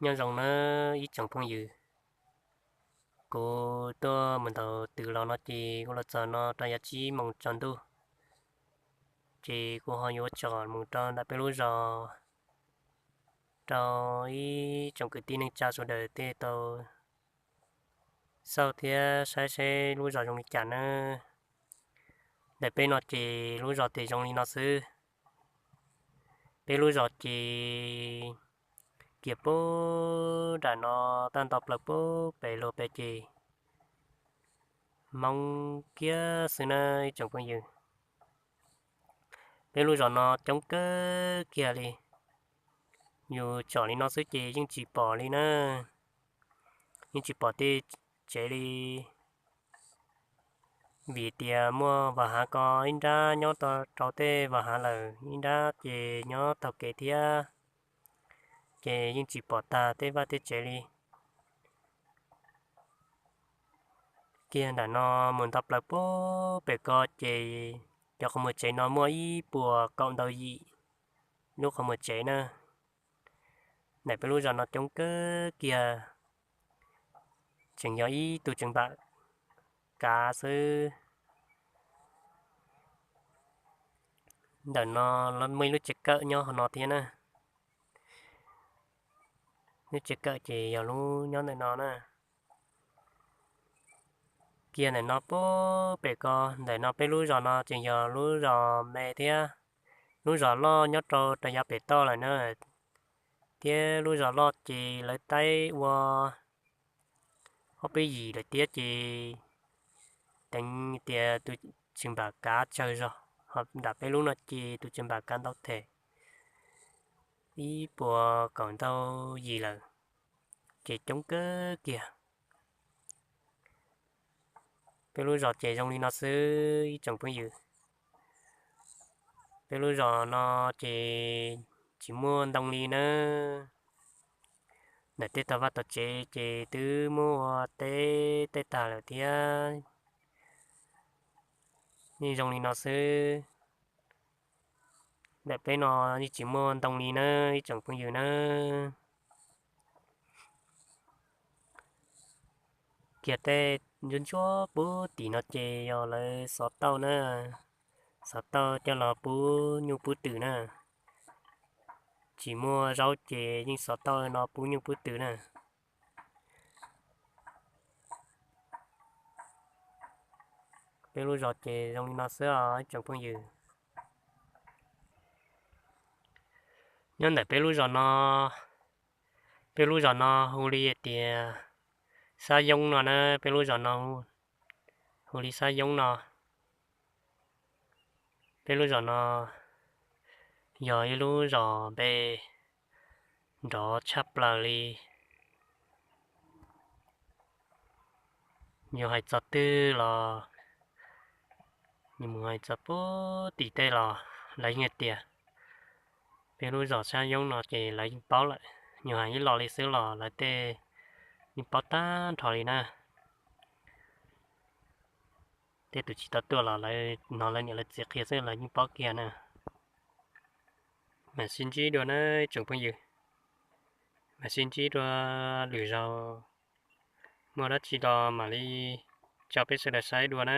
Nyob zoo nawb ib tsoom phooj ywg, kuv tuaj mus ntaus twm los no ces kuv los txog no rau yav tsib moos tsaus ntuj, ces kuv ho yuav tsom mus rau ntawm peb lub zos rau ib tsoom kwv tij neej tsa sawv daws tej tau xauj thiab saib seb lub zos zoo li cas nawb. Ntawm peb no ces lub zos ces zoo li no xwb. Peb lub zos ces kiag puag nram no, tag nto plaws puag pem luag pem ces Hmoob kiag xwb na ib tsoom phooj ywg. Peb lub zos no coob kawg kiag li, yus tsom li no xwb ces yeej tsis pom li na, yeej tsis pom tej tsev li. Vim tias muaj vaj hav ko ib nrab nyob rau tej vaj hav lawm, ib nrab ces nyob taug kev thiab, ces yeej tsis pom tag tej vaj tej tsev li. Kiag nram no mus nto plaws puag pem ko ces cov qhov muag tsev no muaj ib puas kaum ntau yim lub qhov muag tsev na. Ntawm peb lub zos no coob kawg kiag, tseem yog ib tug tseem npam kav xwb. Ntawm no muaj ib lub tsev kawm nyob hauv no thiab na. Lub tsev kawm ces yog lub nyob ntawm no na. Kiag ntawm no puag pem ko, ntawm no peb lub zos no tseem yog lub zos me thiab. Lub zos loj nyob rau rau yav pem toj lawm na, thiab lub zos loj ces lawv taib ua ob peb yim lawm thiab ces teev tias tus tseem npam kav tsawg zog, ho nram peb lub no ces tus tseem npam kav ntau them, ib puas kaum ntau yim lawm, ces coob kawg kiag. Peb lub zos ces zoo li no xwb ib tsoom phooj ywg. Peb lub zos no ces tsis muaj ntoo li nawb. Ntawm tej tog vaj tog tsev ces twb muab ua teb tej tag lawm thiab. Yeej zoo li no xwb. Ntawm peb no yeej tsis muaj ntoo li nawb ib tsoom phooj ywg nawb. Kiag tej ntsuab ntsuab puag tim no ces yog lawv xov tauj na, xov tauj coj los pub nyuj pub twm na. Tsis muaj zaub ces yeej xov tauj no pub nyuj pub twm na. Peb lub zos ces zoo li no xwb os ib tsoom phooj ywg. Nyob ntawm peb lub zos no, peb lub zos no hu li tias Xab Yoob no na, peb lub zos no hu li Xab Yoob no. Peb lub zos no yog ib lub zos npe nrov tshaj plaws li. Yus hais txog twg los, yus mus hais txog puag tim tej los lawv yeej hais tias peb lub zos Xab Yoob no ces lawv yeej paub lawm. Yus hais ib los li xwb los lawv tej yeej paub tag nrho li na. Tej tus tsis tau tuaj los lawv hnov lawv niam lawv txiv qhia xwb lawv yeej paub kiag na. Mam sib ntsib dua na tsoom phooj ywg, mam sib ntsib dua lwm zaus, muaj dab tsi los mam li tso peb sawv daws saib dua na.